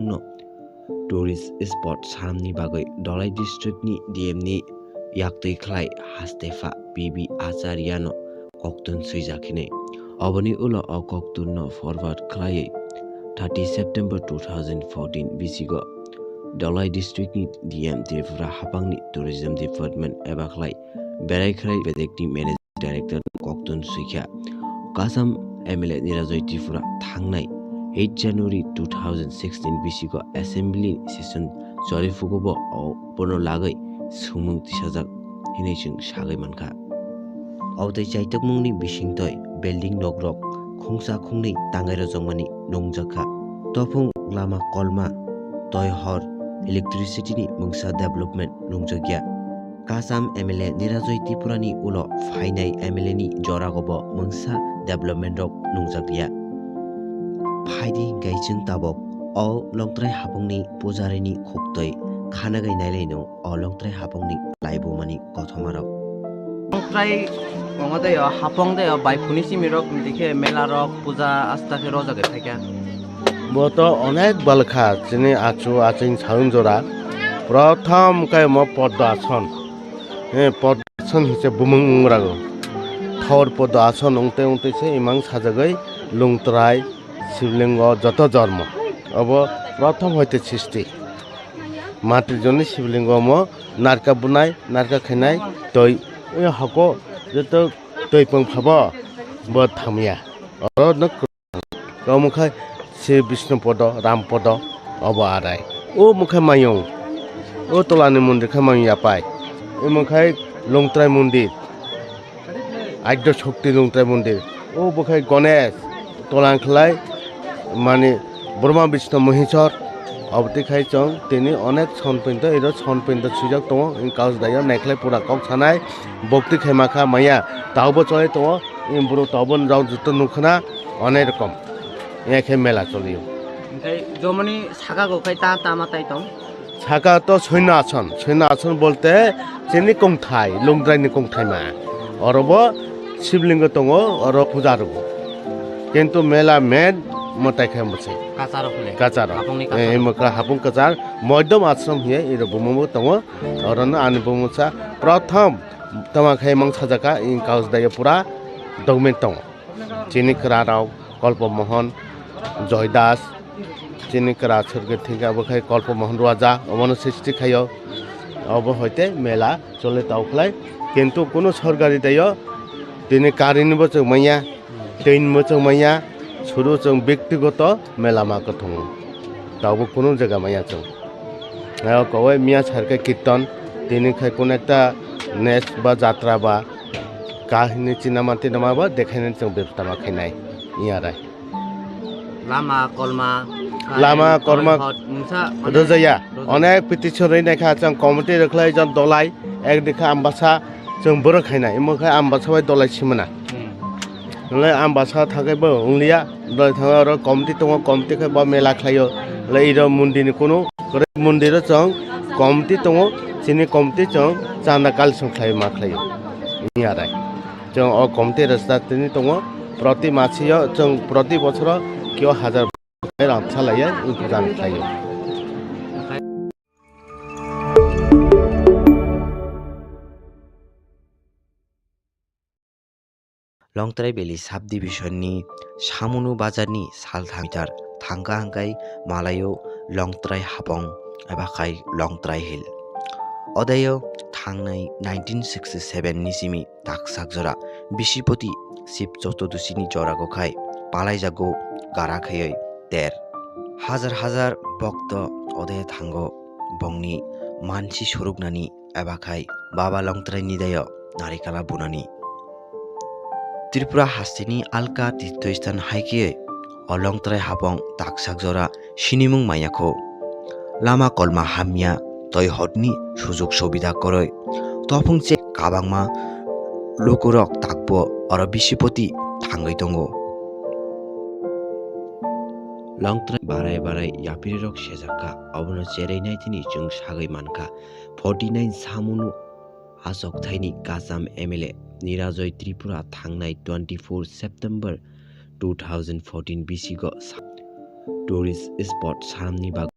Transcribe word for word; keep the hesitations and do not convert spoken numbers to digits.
no tourist spot sanamni bagwi Dhalai district ni D M ni yaktwi khlai hastepha P B Acharya no koktun swijak hinwi. Oboni ulo o koktun no forward khlaiwi thirty September two thousand fourteen bisigo Dhalai district ni D M Tripura hapangni tourism department eba khlai berai khlai bedekni manager director koktun swikha. Kasam M L A Nirajoy Tripura thangnai eight January two thousand sixteen bisigo assembly session choli phugo bo o bono lagwi swngmung tisajak hinwi chwng sagwi mankha. Obotwi chaitokmungni bisingtwi building nokrok khungsa khungnwi tangwi rwjakmani nungjakha. Tophung lama kolma, toihor, electricity ni mungsa development nungjakya. Kasam M L A Nirajoy Tripura ni ulo phainai M L A ni jorago bo mungsa development rok nungjakya. Phaidi hinkhe chwng tabok o Longtrai hapungni pujarini khuktwi khanagwi nailaino o Longtrai hapungni laibumani kothomarok. Longtrai tongo de o hapung de o bai phuni simi rok dikhe mela rok puja asta khe rojagwi phaikha. Bo to onek balkha chini achu aching saung jora. Prothom khe mo poddo ason. He poddo ason hise bumung ungrago. Thor poddo ason ungte ungte se imang sajagwi Longtrai Siblingo joto jormo. Obo prothom hoite sisti. Matrijoni Siblingo mo narka bunai, narka khainai, toi, e hoko joto toi pang phabo bo thamya. Oro no Omo khai se Bishnu podo, Ram podo, obo arai. O mokhe mayung. O tolani mondir khe mayung yapai. Omo khai Longtrai mondir. Aidya Shakti Longtrai mondir. O bo khai Ganesh. Tolang khlai mani Brahma Vishnu Maheshwar. Obotwi khai chwng tini onek son pinto, iro son pinto swijak tongo. Wng kaus daio naikhlai pura kok sanai. Bokti khai makha maya. Taubo choli tongo. Wng boro taubo rok joto nukha na. Onek rokom. Wng khe mela cholio. Hingkhai jomoni saka go khai ta tama tai tong. Saka to soino ason, soino ason bolte chini kongthai, Longtraini kongthai ma. Oro bo Shivlingo tongo, oro puja rwo. Kintu mela main mwtai khe mwsai. Kacharo phone. Kacharo. Hapungni Eh, kacharo. Mokra hapung kachar, moidom ashram hiye, iro bumung bo tongo. Oro no ani bumungsa prothom tama khai mang sajaka, in kaus daya pura document tongo. Chini kwrarok Kolpo Mohon, Joy Das, chini kwra Surgit thingkhe abo khai Kolpo Mohon Ruaja, obono srishti khaio. Obo hoite mela chole tau khlai, kintu kunu sorkari daio tini karini bo chwng manya, twi ni bo chwng manya, suru chwng bektigoto mela ma kwthwngo. Taubo kunu jaga manya chwng. Ayo kowai miya sarkhe kirtan, tini khai kunu ekta nes ba jatra ba kahini chinama tinama ba dekhainani chwng bebtama khainai. Iya rai. Lama kolma, Lama current, kolma hot, mungsa, mane, rwjaya. Rwjaya. Onek petition rwi naikha chwng committee rwkhlai jon dolai, ek dikha Ambasa chwng borok khainai. Imo khe Ambasa bai dolai simana. Hmm. Hwnle Ambasa thangkhe bo wngliya, dolai thangwi oro committee tongo, committee khe bo mela khlaio. Hwnle iro mondirni kunu kwrwi, mondiro chwng committee tongo, chini committee chwng chanda collection khlai ma khlaio. Wngya rai. Chwng o committee rwchaptini tongo, proti masio chwng proti bosoro kio hajar rang salaiya, wng puja khlaio. Longtrai Valley Subdivision ni Samunu Bazar ni saltham meter thangka hwnkhe malaio Longtrai Hapong eba khai Longtrai Hill. Odayo thangnai nineteen sixty seven ni simi taksak jora Bisipoti Shiv Chotudoshi ni jora go khai palaijago gara khaioi ter. Hajar hajar bokto odayo thango bongni mansi suruknani eba khai Baba Longtrai ni dayo narikala bunani. Tripura hasteni alka tirthoisthan hai khe o Longtrai Hapong taksak jora sinimung maya kho. Lama kolma hamya, toi hotni sujug subida kwrwi. Tophung che kabangma lukurok takbo oro Bisipoti thangwi tongo. Longtrai barai barai yaprirok sejakha, obono cherei naitini chwng sagwi mankha. Forty nine Samunu achok thaini Kasam M L A Nirajoy Tripura thangnai twenty four September two thousand fourteen bisigo sa-, tourist spot sanamni bagwi